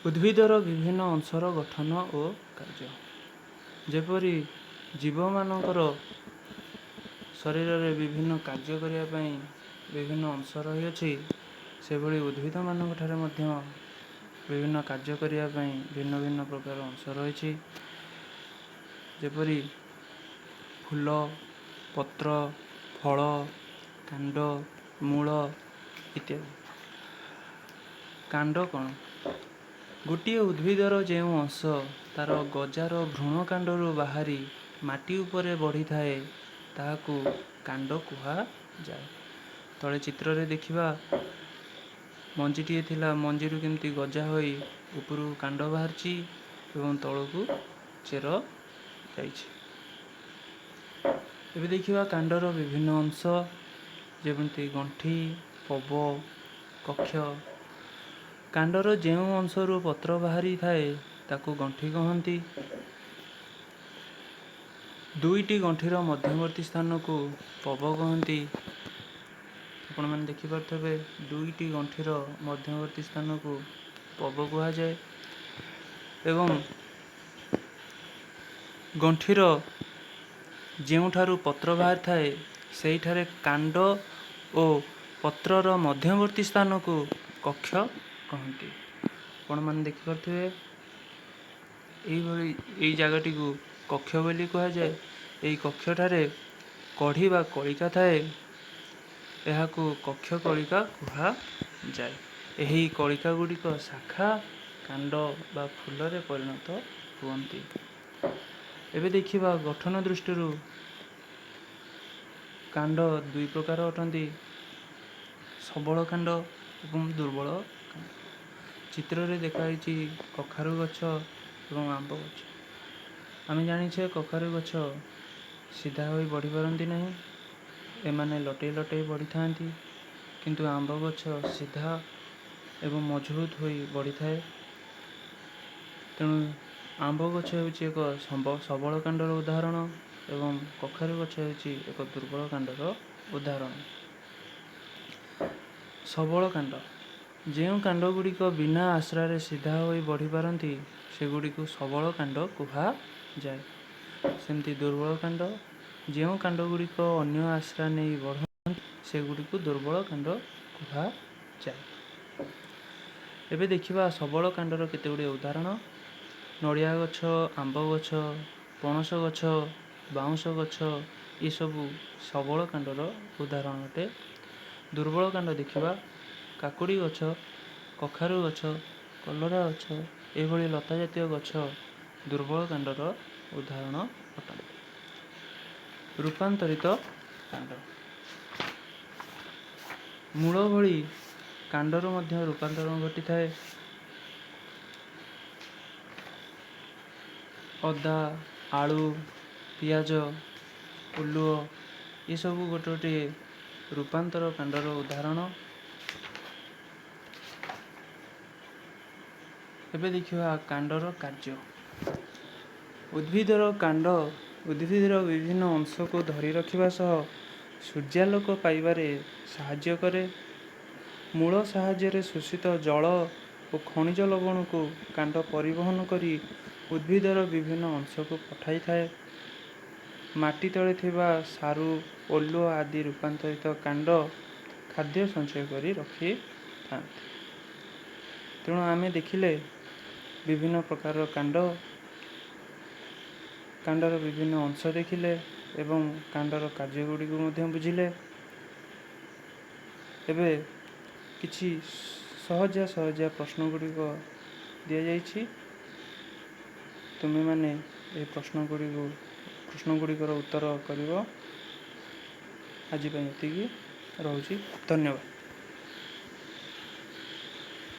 ଉଦ୍ଭିଦର ବିଭିନ୍ନ ଅଂଶର ଗଠନ ଓ କାର୍ଯ୍ୟ। ଯେପରି ଜୀବମାନଙ୍କର ଶରୀରରେ ବିଭିନ୍ନ କାର୍ଯ୍ୟ କରିବା ପାଇଁ ବିଭିନ୍ନ ଅଂଶ ରହିଅଛି, ସେଭଳି ଉଦ୍ଭିଦମାନଙ୍କ ଠାରେ ମଧ୍ୟ ବିଭିନ୍ନ କାର୍ଯ୍ୟ କରିବା ପାଇଁ ଭିନ୍ନ ଭିନ୍ନ ପ୍ରକାର ଅଂଶ ରହିଛି, ଯେପରି ଫୁଲ, ପତ୍ର, ଫଳ, କାଣ୍ଡ, ମୂଳ ଇତ୍ୟାଦି। କାଣ୍ଡ କ'ଣ? ଗୋଟିଏ ଉଦ୍ଭିଦର ଯେଉଁ ଅଂଶ ତା'ର ଗଜାର ଭ୍ରୂଣକାଣ୍ଡରୁ ବାହାରି ମାଟି ଉପରେ ବଢ଼ିଥାଏ, ତାହାକୁ କାଣ୍ଡ କୁହାଯାଏ। ତଳେ ଚିତ୍ରରେ ଦେଖିବା, ମଞ୍ଜିଟିଏ ଥିଲା, ମଞ୍ଜିରୁ କେମିତି ଗଜା ହୋଇ ଉପରକୁ କାଣ୍ଡ ବାହାରିଛି ଏବଂ ତଳକୁ ଚେର ଯାଇଛି। ଏବେ ଦେଖିବା କାଣ୍ଡର ବିଭିନ୍ନ ଅଂଶ, ଯେମିତି ଗଣ୍ଠି, ପବ, କକ୍ଷ। କାଣ୍ଡର ଯେଉଁ ଅଂଶରୁ ପତ୍ର ବାହାରିଥାଏ, ତାକୁ ଗଣ୍ଠି କହନ୍ତି। ଦୁଇଟି ଗଣ୍ଠିର ମଧ୍ୟବର୍ତ୍ତୀ ସ୍ଥାନକୁ ପବ କହନ୍ତି। ଆପଣମାନେ ଦେଖିପାରୁଥିବେ, ଦୁଇଟି ଗଣ୍ଠିର ମଧ୍ୟବର୍ତ୍ତୀ ସ୍ଥାନକୁ ପବ କୁହାଯାଏ ଏବଂ ଗଣ୍ଠିର ଯେଉଁଠାରୁ ପତ୍ର ବାହାରିଥାଏ, ସେଇଠାରେ କାଣ୍ଡ ଓ ପତ୍ରର ମଧ୍ୟବର୍ତ୍ତୀ ସ୍ଥାନକୁ କକ୍ଷ କହନ୍ତି। ଆପଣମାନେ ଦେଖିପାରୁଥିବେ, ଏଇଭଳି ଏଇ ଜାଗାଟିକୁ କକ୍ଷ ବୋଲି କୁହାଯାଏ। ଏହି କକ୍ଷଠାରେ କଢ଼ି ବା କଳିକା ଥାଏ। ଏହାକୁ କକ୍ଷ କଳିକା କୁହାଯାଏ। ଏହି କଳିକା ଗୁଡ଼ିକ ଶାଖା, କାଣ୍ଡ ବା ଫୁଲରେ ପରିଣତ ହୁଅନ୍ତି। ଏବେ ଦେଖିବା, ଗଠନ ଦୃଷ୍ଟିରୁ କାଣ୍ଡ ଦୁଇ ପ୍ରକାର ଅଟନ୍ତି, ସବଳ କାଣ୍ଡ ଏବଂ ଦୁର୍ବଳ କାଣ୍ଡ। ଚିତ୍ରରେ ଦେଖାଯାଇଛି କଖାରୁ ଗଛ ଏବଂ ଆମ୍ବ ଗଛ। ଆମେ ଜାଣିଛେ, କଖାରୁ ଗଛ ସିଧା ହୋଇ ବଢ଼ିପାରନ୍ତି ନାହିଁ, ଏମାନେ ଲଟେଇ ଲଟେଇ ବଢ଼ିଥାନ୍ତି। କିନ୍ତୁ ଆମ୍ବ ଗଛ ସିଧା ଏବଂ ମଜବୁତ ହୋଇ ବଢ଼ିଥାଏ। ତେଣୁ ଆମ୍ବ ଗଛ ହେଉଛି ଏକ ସବଳ କାଣ୍ଡର ଉଦାହରଣ ଏବଂ କଖାରୁ ଗଛ ହେଉଛି ଏକ ଦୁର୍ବଳ କାଣ୍ଡର ଉଦାହରଣ। ସବଳ କାଣ୍ଡ: ଯେଉଁ କାଣ୍ଡ ଗୁଡ଼ିକ ବିନା ଆଶ୍ରାରେ ସିଧା ହୋଇ ବଢ଼ିପାରନ୍ତି, ସେଗୁଡ଼ିକୁ ସବଳ କାଣ୍ଡ କୁହାଯାଏ। ସେମିତି ଦୁର୍ବଳ କାଣ୍ଡ: ଯେଉଁ କାଣ୍ଡ ଗୁଡ଼ିକ ଅନ୍ୟ ଆଶ୍ରା ନେଇ ବଢ଼ନ୍ତି, ସେଗୁଡ଼ିକୁ ଦୁର୍ବଳ କାଣ୍ଡ କୁହାଯାଏ। ଏବେ ଦେଖିବା ସବଳ କାଣ୍ଡର କେତେ ଗୁଡ଼ିଏ ଉଦାହରଣ। ନଡ଼ିଆ ଗଛ, ଆମ୍ବ ଗଛ, ପଣସ ଗଛ, ବାଉଁଶ ଗଛ, ଏସବୁ ସବଳ କାଣ୍ଡର ଉଦାହରଣ ଅଟେ। ଦୁର୍ବଳ କାଣ୍ଡ ଦେଖିବା, କାକୁଡ଼ି ଗଛ, କଖାରୁ ଗଛ, କଲରା ଗଛ, ଏଭଳି ଲତା ଜାତୀୟ ଗଛ ଦୁର୍ବଳ କାଣ୍ଡର ଉଦାହରଣ ଅଟନ୍ତି। ରୂପାନ୍ତରିତ କାଣ୍ଡ: ମୂଳ ଭଳି କାଣ୍ଡର ମଧ୍ୟ ରୂପାନ୍ତରଣ ଘଟିଥାଏ। ଅଦା, ଆଳୁ, ପିଆଜ, ଓଲୁଅ, ଏସବୁ ଗୋଟେ ଗୋଟିଏ ରୂପାନ୍ତର କାଣ୍ଡର ଉଦାହରଣ। ଏବେ ଦେଖିବା କାଣ୍ଡର କାର୍ଯ୍ୟ। ଉଦ୍ଭିଦର କାଣ୍ଡ ଉଦ୍ଭିଦର ବିଭିନ୍ନ ଅଂଶକୁ ଧରି ରଖିବା ସହ ସୂର୍ଯ୍ୟାଲୋକ ପାଇବାରେ ସାହାଯ୍ୟ କରେ। ମୂଳ ସାହାଯ୍ୟରେ ଶୋଷିତ ଜଳ ଓ ଖଣିଜ ଲବଣକୁ କାଣ୍ଡ ପରିବହନ କରି ଉଦ୍ଭିଦର ବିଭିନ୍ନ ଅଂଶକୁ ପଠାଇଥାଏ। ମାଟି ତଳେ ଥିବା ସାରୁ, ଓଲୁଅ ଆଦି ରୂପାନ୍ତରିତ କାଣ୍ଡ ଖାଦ୍ୟ ସଞ୍ଚୟ କରି ରଖିଥାନ୍ତି। ତେଣୁ ଆମେ ଦେଖିଲେ ବିଭିନ୍ନ ପ୍ରକାରର କାଣ୍ଡ, କାଣ୍ଡର ବିଭିନ୍ନ ଅଂଶ ଦେଖିଲେ ଏବଂ କାଣ୍ଡର କାର୍ଯ୍ୟ ଗୁଡ଼ିକୁ ମଧ୍ୟ ବୁଝିଲେ। ଏବେ କିଛି ସହଜିଆ ସହଜିଆ ପ୍ରଶ୍ନ ଗୁଡ଼ିକ ଦିଆଯାଇଛି। ତୁମେମାନେ ଏହି ପ୍ରଶ୍ନ ଗୁଡ଼ିକର ଉତ୍ତର କରିବ। ଆଜି ପାଇଁ ଏତିକି ରହୁଛି। ଧନ୍ୟବାଦ।